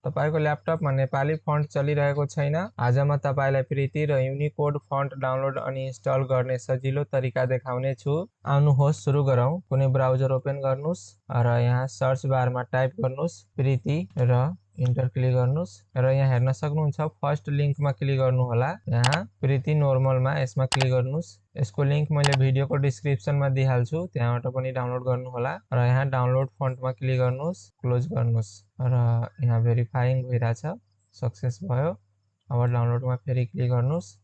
तपाईको ल्यापटपमा नेपाली फन्ट चलिरहेको छैन? आज म तपाईलाई प्रिती र युनिकोड फन्ट डाउनलोड अनि इन्स्टल गर्ने सजिलो तरिका देखाउने छु। आउनुहोस् सुरु गरौँ। कुनै ब्राउजर ओपन गर्नुस् र यहाँ सर्च बारमा टाइप गर्नुस् प्रिती र इन्टर क्लिक गर्नुस् र यहाँ हेर्न सक्नुहुन्छ फर्स्ट लिंकमा क्लिक गर्नु होला। यहाँ प्रिती नर्मलमा यसमा क्लिक गर्नुस्। यसको लिंक मैले भिडियोको डिस्क्रिप्सनमा दिइहाल्छु, त्यहाँबाट पनि डाउनलोड गर्नु होला र यहाँ डाउनलोड फन्टमा क्लिक गर्नुस्, क्लोज गर्नुस् र यहाँ भेरिफाइङ भइराछ, सक्सेस भयो। अब डाउनलोडमा फेरि क्लिक गर्नुस्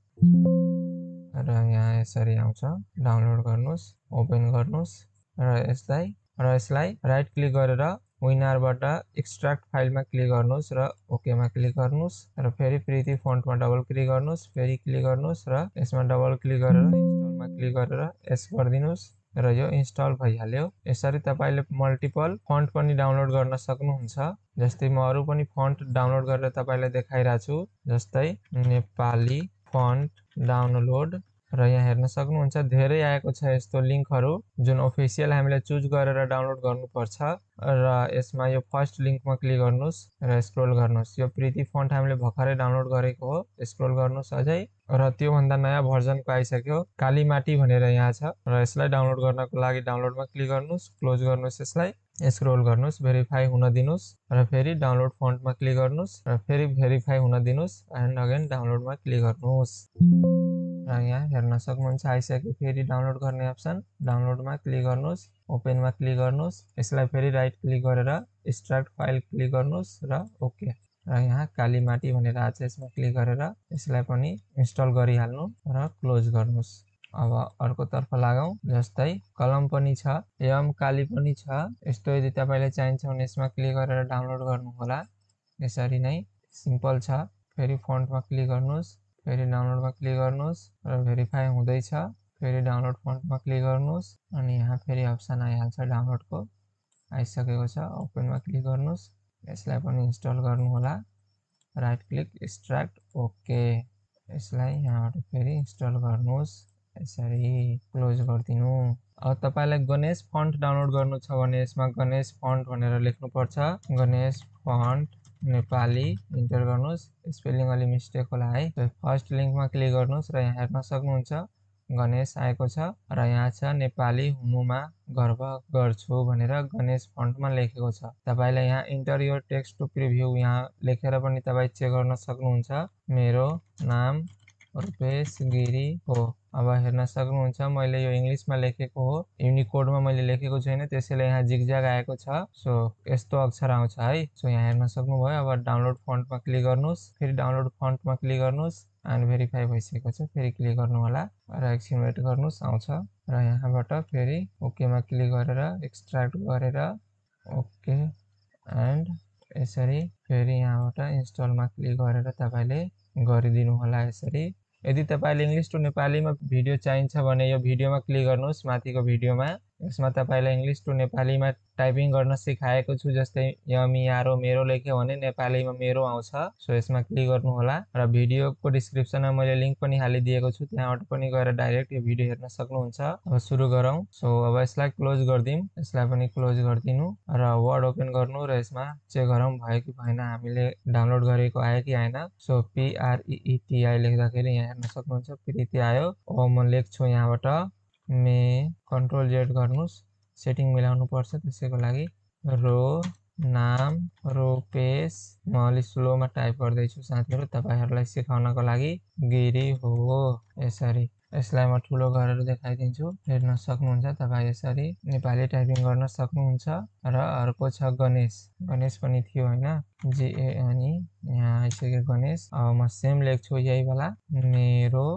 र यहाँ यसरी आउँछ, डाउनलोड गर्नुस्, ओपन गर्नुस् र यसलाई राइट क्लिक गरेर विनरबाट एक्सट्र्याक्ट फाइलमा क्लिक गर्नुस् र ओके मा क्लिक गर्नुस् र फेरि प्रिती फन्टमा डबल क्लिक गर्नुस्, फेरि क्लिक गर्नुस् र यसमा डबल क्लिक गरेर इन्स्टलमा क्लिक गरेर यस गरिदिनुस् र यो इन्स्टल भइहाल्यो। यसरी तपाईले मल्टिपल फन्ट पनि डाउनलोड गर्न सक्नुहुन्छ। जस्तै म अरु पनि फन्ट डाउनलोड गरेर तपाईलाई देखाइराछु छु, जस्तै नेपाली फन्ट डाउनलोड र यहाँ हेर्न सक्नुहुन्छ धेरै आएको छ यस्तो लिंकहरु जुन अफिसियल हामीले चुज गरेर डाउनलोड गर्नुपर्छ र यसमा यो फर्स्ट लिंकमा क्लिक गर्नुस् र स्क्रोल गर्नुस्। यो प्रिती फन्ट हामीले भर्खरै डाउनलोड गरेको हो, स्क्रोल गर्नुस् अझै र त्यो भन्दा नयाँ भर्जनको आइसक्यो, कालीमाटी भनेर यहाँ छ र यसलाई डाउनलोड गर्नको लागि डाउनलोडमा क्लिक गर्नुस्, क्लोज गर्नुस्, यसलाई स्क्रोल गर्नुस्, भेरिफाई हुन दिनुस् र फेरि डाउनलोड फन्टमा क्लिक गर्नुस् र फेरि भेरिफाई हुन दिनुस् एन्ड अगेन डाउनलोडमा क्लिक गर्नुस् र यहाँ हेर्न सक्नुहुन्छ आइसक्यो फेरि डाउनलोड गर्ने अप्सन। डाउनलोडमा क्लिक गर्नुस्, ओपनमा क्लिक गर्नुस्, यसलाई फेरि राइट क्लिक गरेर एक्सट्र्याक्ट फाइल क्लिक गर्नुस् र ओके र यहाँ कालीमाटी भनेर आछ, यसमा क्लिक गरेर यसलाई पनि इन्स्टल गरिहाल्नु र क्लोज गर्नुस्। अब अर्को तर्फ लागौं। जस्तै कलम पनि छ, एम काली पनि छ। यस्तो यदि तपाईलाई चाहिन्छ भने यसमा क्लिक गरेर डाउनलोड गर्नु होला। यसरी नै सिम्पल छ। फेरि फन्टमा क्लिक गर्नुस्, फेरि डाउनलोडमा क्लिक गर्नुस् र भेरिफाई हुँदैछ, फेरि डाउनलोड फन्टमा क्लिक गर्नुस् अनि यहाँ फेरि अप्सन आइहाल्छ डाउनलोडको, आइसकेको छ। ओपनमा क्लिक गर्नुस्, यसलाई पनि इन्स्टल गर्नु होला, राइट क्लिक एक्सट्र्याक्ट ओके, यसलाई यहाँबाट फेरि इन्स्टल गर्नुस्, यसरी क्लोज गरिदिनु। अब तपाईलाई गणेश फन्ट डाउनलोड गर्नु छ भने यसमा गणेश फन्ट भनेर लेख्नु पर्छ। गणेश फन्ट नेपाली इन्टर गर्नुस्, स्पेलिङ अलि मिस्टेक होला है। फर्स्ट लिंकमा क्लिक गर्नुस् र यहाँ हेर्न सक्नुहुन्छ गणेश आएको छ र यहाँ छ नेपाली हुनुमा गर्व गर्छु भनेर गणेश फन्टमा लेखेको छ। तपाईलाई यहाँ enter your text to preview यहाँ लेखेर पनि तपाई चेक गर्न सक्नुहुन्छ। मेरो नाम रुपेश गिरी हो। अब हेर्न सक्नुहुन्छ मैले यो इंग्लिशमा लेखेको हो, युनिकोडमा मैले लेखेको छैन, त्यसैले यहाँ जिगज्याग आएको छ। सो यस्तो अक्षर आउँछ है। सो यहाँ हेर्न सक्नुभयो। अब डाउनलोड फन्टमा क्लिक गर्नुस्, फेरि डाउनलोड फन्टमा क्लिक गर्नुस् एन्ड भेरिफाई भइसकेको छ, फेरि क्लिक गर्नु होला र एकछिन वेट गर्नुस्, आउँछ र यहाँबाट फेरि ओके मा क्लिक गरेर एक्सट्र्याक्ट गरेर ओके एन्ड यसरी फेरि यहाँबाट इन्स्टलमा क्लिक गरेर तपाईले गरिदिनु होला यसरी। यदि तपाईले इंग्लिश टु नेपालीमा भिडियो चाहिन्छ भने यो भिडियोमा क्लिक गर्नुस्, माथिको भिडियोमा। यसमा तपाईलाई इंग्लिश टु नेपालीमा टाइपिङ गर्न सिकाएको छु। जस्तै यमी यारो मेरो लेख्यो भने नेपालीमा मेरो आउँछ। सो यसमा क्लिक गर्नु होला र भिडियोको डिस्क्रिप्सनमा मैले लिंक पनि हालिदिएको छु, त्यहाँबाट पनि गएर डाइरेक्ट यो भिडियो हेर्न सक्नुहुन्छ। अब सुरु गरौँ। सो अब यसलाई क्लोज गर्दिम, यसलाई पनि क्लोज गरिदिनु र वर्ड ओपन गर्नु र यसमा चेक गरौँ भयो कि भएन, हामीले डाउनलोड गरेको आयो कि आएन। सो PREETI लेख्दाखेरि यहाँ हेर्न सक्नुहुन्छ प्रिती आयो। अब म लेख्छु यहाँबाट मे, कन्ट्रोल जेड गर्नुस्, सेटिङ मिलाउनु पर्छ, त्यसैको लागि रो नाम रुपेश, म अलि स्लोमा टाइप गर्दैछु साथीहरु तपाईहरुलाई सिकाउनको लागि, गिरी हो। यसरी यसलाई म ठुलो गरेर देखाइदिन्छु, हेर्न सक्नुहुन्छ तपाई यसरी नेपाली टाइपिङ गर्न सक्नुहुन्छ। र अर्को छ गणेश, गणेश पनि थियो हैन, GANE यहाँ आइसक्यो गणेश। अब म सेम लेख्छु यही वाला, मेरो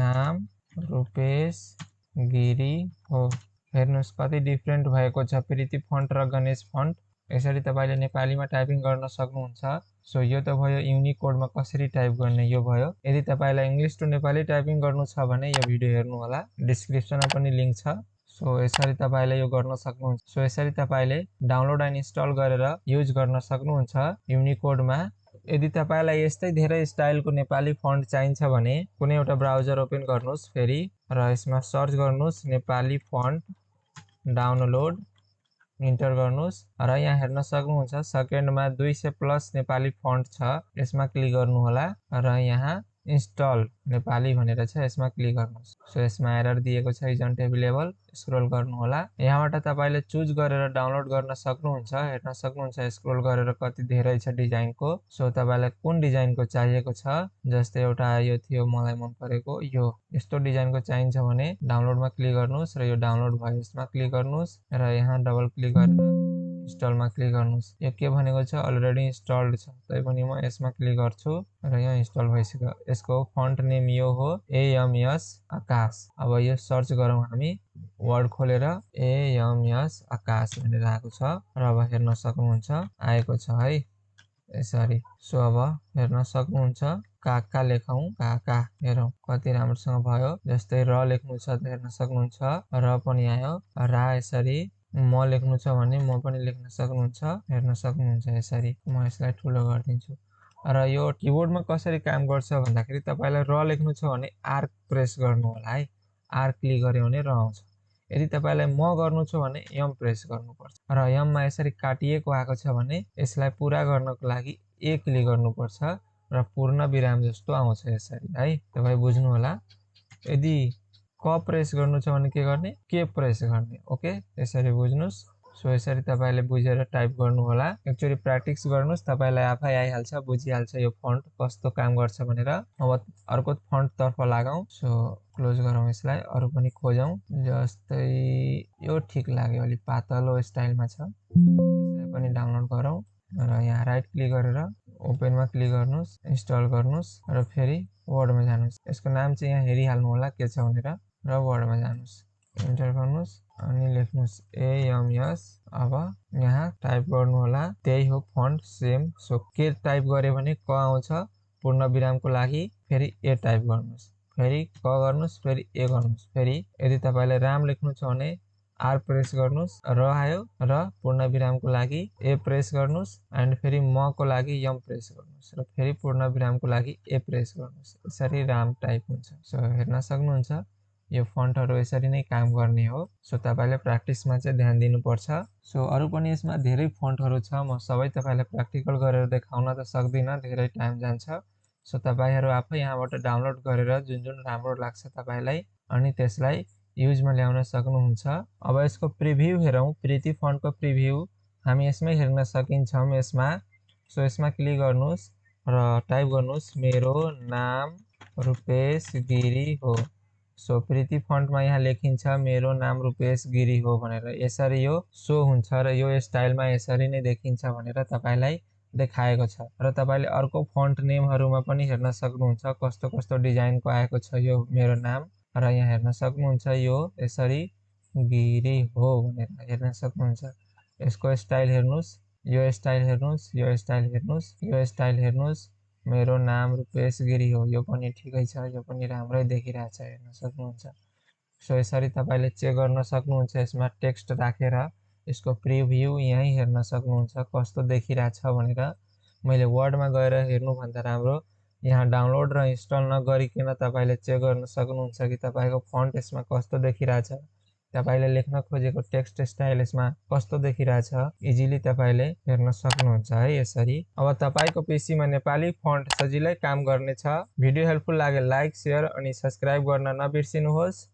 नाम रुपेश गिरी हो। हेर्नुस् कति डिफरेन्ट भएको छ प्रिती फन्ट र गणेश फन्ट। यसरी तपाईले नेपालीमा टाइपिङ गर्न सक्नुहुन्छ। सो यो त भयो युनिकोडमा कसरी टाइप गर्ने, यो भयो। यदि तपाईलाई इंग्लिश टु नेपाली टाइपिङ गर्नु छ भने यो भिडियो हेर्नु होला, डिस्क्रिप्सनमा पनि लिंक छ। सो यसरी तपाईले यो गर्न सक्नुहुन्छ। सो यसरी तपाईले डाउनलोड एन्ड इन्स्टल गरेर युज गर्न सक्नुहुन्छ युनिकोडमा। यदि तपाईलाई यस्तै धेरै स्टाइलको नेपाली फन्ट चाहिन्छ भने कुनै एउटा ब्राउजर ओपन गर्नुस् फेरि र यसमा सर्च गर्नुस् नेपाली फन्ट डाउनलोड इन्टर गर्नुस् र यहाँ हेर्न सक्नुहुन्छ सेकेन्डमा 200+ नेपाली फन्ट छ, यसमा क्लिक गर्नु होला र यहाँ इन्स्टल नेपाली भनेर छ, यसमा क्लिक गर्नुहोस्। सो यसमा एरर दिएको छ इज नट अवेलेबल, स्क्रोल गर्नु होला। यहाँबाट तपाईले चुज गरेर डाउनलोड गर्न सक्नुहुन्छ। हेर्न सक्नुहुन्छ स्क्रोल गरेर कति धेरै छ डिजाइनको। सो तपाईलाई कुन डिजाइनको चाहिएको छ, जस्तै एउटा यो थियो मलाई मन परेको, यो यस्तो डिजाइनको चाहिन्छ भने डाउनलोडमा क्लिक गर्नुहोस् र यो डाउनलोड भयो यसमा क्लिक गर्नुहोस् र यहाँ डबल क्लिक गरेर इन्स्टलमा क्लिक गर्नुहोस्। यो के भनेको छ अलरेडी इन्स्टल्ड छ, तैपनि म यसमा क्लिक गर्छु र यहाँ इन्स्टल भइसक्यो। यसको फन्ट नेम यो हो AMS आकाश। अब यो सर्च गरौँ हामी, वर्ड खोलेर AMS आकाश भनेर आएको छ र अब हेर्न सक्नुहुन्छ आएको छ है यसरी। सो अब हेर्न सक्नुहुन्छ काका लेखौं, काका हेरौं कति राम्रोसँग भयो। जस्तै र लेख्नु छ त हेर्न सक्नुहुन्छ र पनि आयो, रा यसरी म लेख्नु छ भने म पनि लेख्न सक्नुहुन्छ, हेर्न सक्नुहुन्छ यसरी। म यसलाई ठुलो गरिदिन्छु र यो किबोर्डमा कसरी काम गर्छ भन्दाखेरि तपाईलाई र लेख्नु छ भने आर प्रेस गर्नु होला है, आर क्लिक गर्यो भने र आउँछ। यदि तपाईलाई म गर्नु छ भने एम प्रेस गर्नुपर्छ र एममा यसरी काटिएको आएको छ भने यसलाई पूरा गर्नको लागि ए क्लिक गर्नुपर्छ र पूर्ण विराम जस्तो आउँछ यसरी है, तपाई बुझ्नु होला। यदि क प्रेस गर्नु छ भने के गर्ने, के प्रेस गर्ने, ओके यसरी बुझ्नुस्। सो यसरी तपाईले बुझेर टाइप गर्नु होला। एक्चुअली प्र्याक्टिस गर्नुस्, तपाईलाई आफै आइहाल्छ, बुझिहाल्छ यो फन्ट कस्तो काम गर्छ भनेर। अब अर्को फन्ट तर्फ लागौं। सो क्लोज गरौँ यसलाई, अरु पनि खोजौं। जस्तै यो ठीक लाग्यो, अलि पातलो स्टाइलमा छ, यसलाई पनि डाउनलोड गरौँ र यहाँ राइट क्लिक गरेर ओपनमा क्लिक गर्नुस्, इन्स्टल गर्नुस् र फेरि वर्डमा जानुस्। यसको नाम चाहिँ यहाँ हेरिहाल्नु होला के छ भनेर र वर्डमा जानुस्, इन्टर गर्नुस् अनि लेख्नुस् AMS। अब यहाँ टाइप गर्नु होला, त्यही हो फन्ट सेम। सो के टाइप गरे भने क आउँछ, पूर्ण विरामको लागि फेरि ए टाइप गर्नुस्, फेरि क गर्नुस्, फेरि ए गर्नुस्। फेरि यदि तपाईलाई राम लेख्नु छ भने आर प्रेस गर्नुस्, र आयो र पूर्ण विरामको लागि ए प्रेस गर्नुस् एन्ड फेरि म को लागि एम प्रेस गर्नुस् र फेरि पूर्ण विरामको लागि ए प्रेस गर्नुस्। यसरी राम टाइप हुन्छ। सो हेर्न सक्नुहुन्छ यो फन्टहरु यसरी नै काम गर्ने हो। सो तपाईले प्र्याक्टिसमा चाहिँ ध्यान दिनुपर्छ। सो अरु पनि यसमा धेरै फन्टहरु छ, म सबै तपाईलाई प्र्याक्टिकल गरेर देखाउन त सक्दिन, धेरै टाइम जान्छ। सो तपाईहरु आफै यहाँबाट डाउनलोड गरेर जुन जुन राम्रो लाग्छ तपाईलाई अनि त्यसलाई युजमा ल्याउन सक्नुहुन्छ। अब यसको प्रिभ्यू हेरौं, प्रीति फन्टको प्रिभ्यू हामी यसमै हेर्न सकिन्छौं यसमा। सो यसमा क्लिक गर्नुस् र टाइप गर्नुस् मेरो नाम रुपेश गिरी हो। सो प्रीति फन्टमा यहाँ लेखिन्छ मेरो नाम रुपेश गिरी हो भनेर, यसरी यो सो हुन्छ र यो स्टाइलमा यसरी नै देखिन्छ भनेर तपाईलाई देखाएको छ। र तपाईले अर्को फन्ट नेमहरुमा पनि हेर्न सक्नुहुन्छ कस्तो कस्तो डिजाइनको आएको छ यो मेरो नाम, र यहाँ हेर्न सक्नुहुन्छ यो यसरी गिरी हो भनेर हेर्न सक्नुहुन्छ। यसको स्टाइल हेर्नुस्, यो स्टाइल हेर्नुस्, यो स्टाइल हेर्नुस्, यो स्टाइल हेर्नुस्, मेरो नाम रुपेश गिरी हो, यो पनि ठिकै छ, यो पनि राम्रै देखिरहेछ, हेर्न सक्नुहुन्छ। सो यसरी तपाईले चेक गर्न सक्नुहुन्छ यसमा टेक्स्ट राखेर यसको प्रिभ्यू यही हेर्न सक्नुहुन्छ कस्तो देखिरहेछ भनेर। मैले वर्डमा गएर हेर्नु भन्दा राम्रो यहाँ डाउनलोड र इन्स्टल नगरिकन तपाईले चेक गर्न सक्नुहुन्छ कि तपाईको फन्ट यसमा कस्तो देखिरहेछ, तपाईले लेख्न खोजेको टेक्स्ट स्टाइल यसमा कस्तो देखिरहेछ, इजिली तपाईले हेर्न सक्नुहुन्छ है यसरी। अब तपाईको पीसीमा नेपाली फन्ट सजिलै काम गर्नेछ। भिडियो हेल्पफुल लागे लाइक, शेयर अनि सब्स्क्राइब गर्न नबिर्सिनुहोस्।